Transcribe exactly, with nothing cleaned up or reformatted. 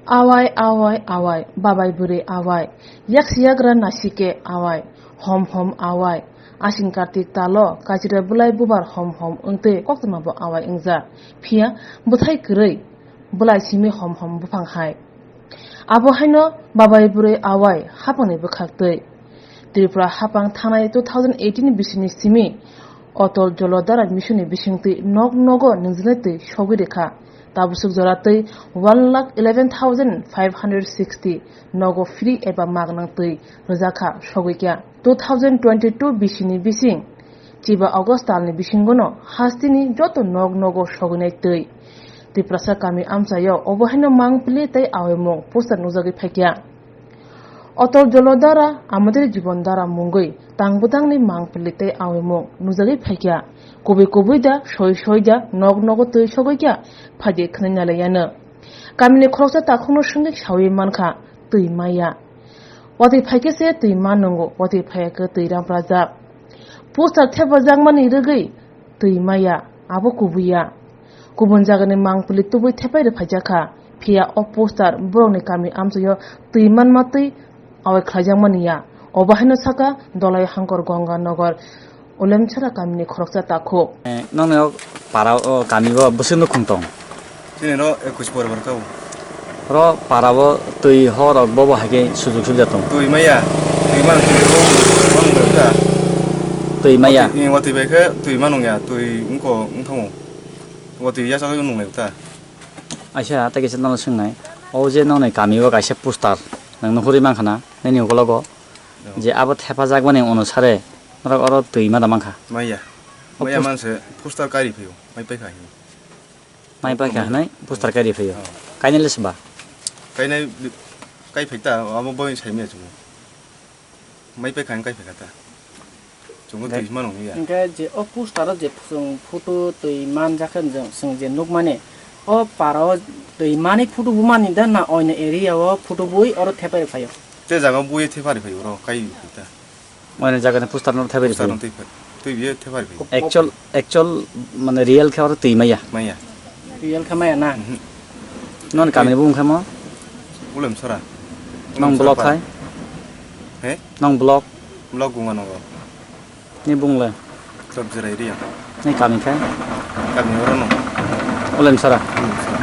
Awai, awai, awai, babai bwrwi awai, yaksi yagra nasike awai, hom hom awai, asing kartik talo kachira bwlai bubar hom hom wngtwi koktwma bo awai wngjak, phiya bwthai kwrwi bwlai simi hom hom buphang hai. Abo haino babai bwrwi awai hapangni bwkhak twi. Tripura hapang thanai two thousand eighteen bisini simi Otol Jolodhara Mission ni bisingtwi nok nogo nwngjwnai twi sogwi rikha. Tabusuk jora twi one lakh eleven thousand five hundred sixty nogo free eba magnang twi rwjakha sogwi kya. Two thousand twenty-two bisini bising chiba August talni bisingono hasteni joto nok nogo sogwinai twi. Tiprasa kami amchaio obo haino mangpili tei awimung poster nukjagwi phaikya. Otol Jolodhara, Amadir Jibon Dhara mungwi tang bwtangni mangpili tei awimung nukjagwi phaikya. Kubui kubui da, soi soi da, nok nogo twi sogwi kya, phaidi khwnwi nalaiyano. Kamini khoroksa takhukno swngwi sawi mankha, twi maya. Watwi phaikhe se twi ma nungo, watwi phaiya khe twi ramprajak. Poster thepajakmani rwgwi twi maya, abo kubuiya. Kubun jagani mangpili tubui thepai rwphaijakha, phiya o poster borokni kami amchaio twi manma twi awai khlaijakmani ya. Obo haino saka Dolai Hangkor Ganga Nagar Ulemchara kamini khoroksa takhuk. Eh, nokni o para o kami o bwswk nukhung tong? Chini ro ekush poribar kha o. Ro para o twi hor rok bobo hai khe sujug subja tong? Twi maya, twi man twi o, man twi ka. Twi maya? Watwi, watwi bai khe twi manung ya, twi wngkho wngthango. Watwi yachagwi nung lai ta. Aisa, tei kisa nono swngnai. O je nokni kami o kaisa poster, nwng nuhuri mankha na, nini ukologo. No. Je abo thepajakmani onusare, norok oro twi ma da mankha. Maya. O Maya post- manse poster kari phio, mai paikha hino. Mai paikha hwnwi poster kari phio. Oh. Kainwi le se ba? Kainai, kai phaita, abo boi saimaya chungo. Mai paikha hwn kai phaikha ta. Chungo twi mano ya. Hingke je o poster o je chwng photo twi manjak khe chwng, chwng je nukmani, o para o twi mani photo bo mani da na oino area o photo bui oro thepai phaio? Te jaga bui thepai phaio oro kai ta. Oino jaga ni poster no thepai phaio. Poster no twi pha-, twi biye thepai phaio. Actual, actual mane real khe oro twi maya. Maya. Real khe maya na? Mhm. Non kamini bumung khe mo? Ulem sora. Nong Ulem block sora hai? He? Nong block? Block Gunganogo. Ni bung le? Chop Jirai area. Ni kami khai? Kami oro no. Ulem sara? Ulem sara.